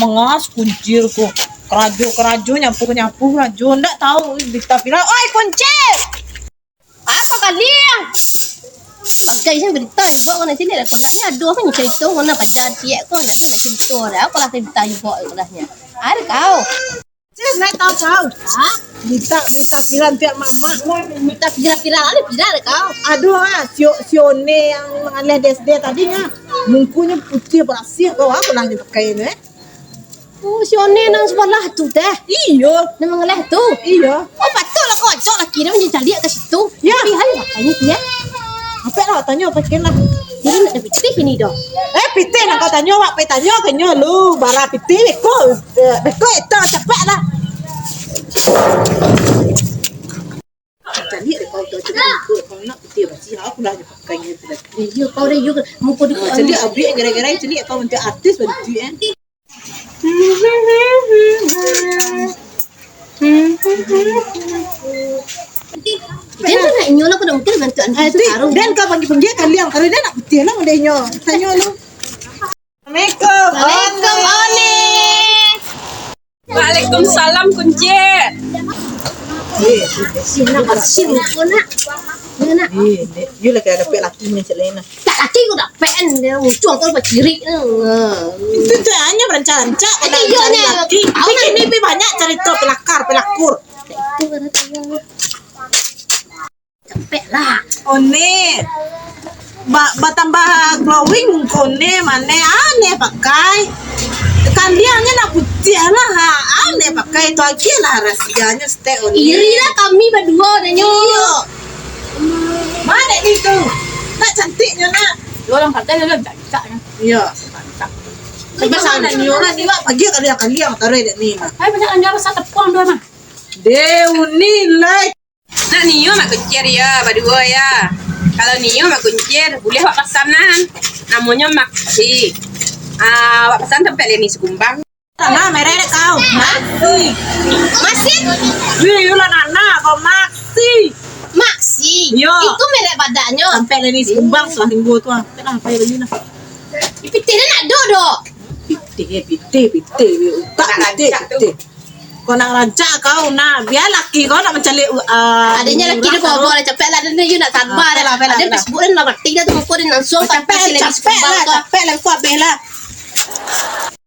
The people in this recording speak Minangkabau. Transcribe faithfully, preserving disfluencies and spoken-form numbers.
Ngas Kuncir ko. Karajo-karajo, nyapu-nyapu karajo. Ndak tahu berita viral. Oi, Kuncir! Apo kaliang? Bagai siang berita juo ko nak sini dah. Kau nak ni aduh apa ni cerita ko nak paja tiak ko nak tu nak cerita dah. Apo lah berita juo ko lah ni. Ada kau. Cik, nak tahu kau? Ha? Berita, berita viral tiap mamak. Berita viral-viral, ada viral kau? Aduh ah, si, si One yang mangaleh D S D tadi nya. Mukunyo putih barasiah kau, apo lah nyo pakai tu eh? Oh, si One nang sabalah tu teh. Iyo. Nang mangaleh tu. Iyo. Oh, patutlah kau ajak laki dia mancaliak ka situ. Ya. Tapi hai, makanya dia. Apek lah, tanyo pakai lah. Jadi nak ada pitih ini dah. Eh, pitih nak kau tanyo, wak pai tanyo ka nyo lu. Bara pitih, beko. Eh, beko itu capek lah. Caliak deh kau tu, caliak muka kau nak putih basi. Aku lah je pakai ni tu dah. Iyo, kau dah iyo. Muka dia. Ah, caliak abis gara-gara caliak kau untuk artis baru tu eh. Dia tu nak inyo lah, kau dah mungkin bantu anak Eh, tu tu, taruh. Dan kau panggil-panggil kalian, kalau dia nak putih lah model inyo. Tanyo lu. Assalamualaikum, Waalaikumsalam. Waalaikumsalam, Kuncir. Eh, sini nak, sini nak, kau nak. Ni nak. Eh, you lagi ada pek laki ni cak lain lah. Tak laki kau dah pek kan, dia muncul kau bacirik. Itu tu hanya berancak-rancak kau nak Iyo, cari ni. laki. Awak Bikin ni pi banyak cerita pelakar, pelakur. Itu kata dia. Capek lah. One. Ba, batambah glowing muko One, mane One pakai. Kaliangnyo nak putiah lah, ha. One pakai tu agiah lah rahasianyo stek One. Iri lah kami badua udahnyo. Iyo. Mane ni tu? Nak cantiknyo nak. Dua orang pakai dalam cakcaknyo. Iyo. Sampai sana ni orang ni wak pagi kaliang-kaliang taruh dek ni mah. Hai banyak anda rasa tepung dua mah. Deuni like. Nak nio mak kuncir ya, baduo ya. Kalau nio mak kuncir, buliah wak pasan nan. Namonyo Maksi. Ah, wak pasan tampek Leni Sikumbang. Nah, merek dek kau. Maksi. Maksi? Wih, yulah nana kau Maksi. Maksi? Yo. Itu merek badaknyo. Tampek Leni Sikumbang salah minggu tu ah. Tampek lah, tampek beli lah. Pitih dia nak dok, dok. Pitih, pitih, pitih. Utak pitih, pitih. Kau nak rancak kau, nah. Biar laki kau nak mancaliak, uh, Adanya laki dia bawa-bawa lah, capek lah. Dia nak sabar. Ah, apalah, apalah, Ada apalah. Facebook dia nak rating dah tu, muka dia langsung. Oh, capek, capek lah, capek lah, kau habis lah.